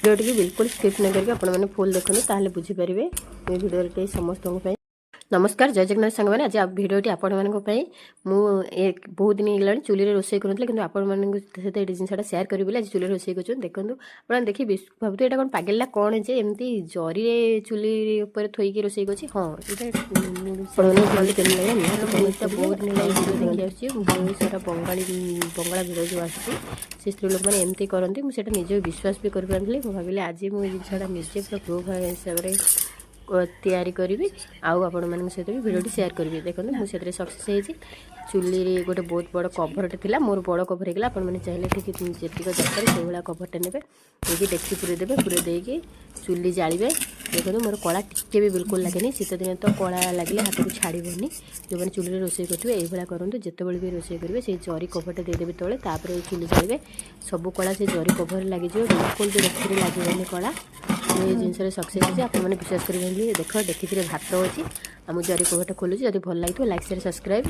ଭିଡ଼ିଓଟିକୁ ବିଲକୁଲ ସ୍କିପ୍ ନ କରିକି ଆପଣମାନେ ଫୁଲ୍ ଦେଖନ୍ତୁ, ତାହେଲେ ବୁଝିପାରିବେ। ଏ ଭିଡ଼ିଓଟି ସମସ୍ତଙ୍କ ପାଇଁ। ନମସ୍କାର, ଜୟ ଜଗନ୍ନାଥ ସାଙ୍ଗମାନେ। ଆଜି ଭିଡ଼ିଓଟି ଆପଣମାନଙ୍କ ପାଇଁ। ମୁଁ ଏ ବହୁତ ଦିନ ହେଇଗଲାଣି ଚୁଲିରେ ରୋଷେଇ କରୁନଥିଲି, କିନ୍ତୁ ଆପଣମାନଙ୍କ ସହିତ ଏଇ ଜିନିଷଟା ସେୟାର କରିବି ବୋଲି ଆଜି ଚୁଲିରେ ରୋଷେଇ କରୁଛନ୍ତି। ଦେଖନ୍ତୁ, ଆପଣ ଦେଖି ଭାବୁଥିବେ, ଏଇଟା କ'ଣ ପାଗେଲା କ'ଣ ଯେ ଏମିତି ଜରିରେ ଚୁଲି ଉପରେ ଥୋଇକି ରୋଷେଇ କରୁଛି? ହଁ, ଏଇଟା ଆପଣମାନଙ୍କୁ କେମିତି ଲାଗିଲା ନିହାତି କମେଣ୍ଟ। ବହୁତ ଦିନ ହେଲା ଭିଡ଼ିଓ ଦେଖି ଆସୁଛି। ବହୁତ ସାରା ବଙ୍ଗାଳୀ ବଙ୍ଗଳା ଭିଡ଼ିଓ ଯେଉଁ ଆସୁଛି, ସେ ସ୍ତ୍ରୀ ଲୋକମାନେ ଏମିତି କରନ୍ତି। ମୁଁ ସେଇଟା ନିଜେ ବିଶ୍ୱାସ ବି କରିପାରୁନଥିଲି। ମୁଁ ଭାବିଲି, ଆଜି ମୁଁ ଏ ଜିନିଷଟା ନିଜେ ପୁରା ପ୍ରୁଫ୍ ହିସାବରେ ତିଆରି କରିବି ଆଉ ଆପଣମାନଙ୍କ ସହିତ ବି ଭିଡ଼ିଓଟି ସେୟାର କରିବି। ଦେଖନ୍ତୁ, ମୁଁ ସେଥିରେ ସକ୍ସେସ୍ ହେଇଛି। ଚୁଲିରେ ଗୋଟେ ବହୁତ ବଡ଼ କଭରଟେ ଥିଲା, ମୋର ବଡ଼ କଭର ହେଇଗଲା। ଆପଣମାନେ ଚାହିଁଲେ ଠିକ୍ ଯେତିକ ଦରକାର ସେଇଭଳିଆ କଭରଟେ ନେବେ, ନେଇକି ଡେକ୍ଚି ପୁରେଇ ଦେବେ, ପୁରେଇ ଦେଇକି ଚୁଲି ଜାଳିବେ। ଦେଖନ୍ତୁ, ମୋର କଳା ଟିକେ ବି ବିଲକୁଲ ଲାଗେନି। ଶୀତ ଦିନେ ତ କଳା ଲାଗିଲେ ହାତକୁ ଛାଡ଼ିବନି। ଯେଉଁମାନେ ଚୁଲିରେ ରୋଷେଇ କରୁଥିବେ, ଏଇଭଳିଆ କରନ୍ତୁ। ଯେତେବେଳେ ବି ରୋଷେଇ କରିବେ, ସେଇ ଜରି କଭରଟେ ଦେଇଦେବେ ତଳେ, ତାପରେ ଚୁଲି ଜାଳିବେ। ସବୁ କଳା ସେ ଜରି କଭରରେ ଲାଗିଯିବ, ବିଲକୁଲ ବି ଡେକ୍ଚିରେ ଲାଗିବନି କଳା। ମୁଁ ଏଇ ଜିନିଷରେ ସକ୍ସେସ୍ ହେଇଛି, ଆପଣମାନେ ବିଶ୍ୱାସ କରିବେନି। ଦେଖ, ଡେକ୍ଚିରେ ଭାତ ଅଛି ଆଉ ମୁଁ ଜରି କଭରଟା ଖୋଲୁଛି। ଯଦି ଭଲ ଲାଗିଥିବ, ଲାଇକ୍, ସେୟାର, ସବସ୍କ୍ରାଇବ୍।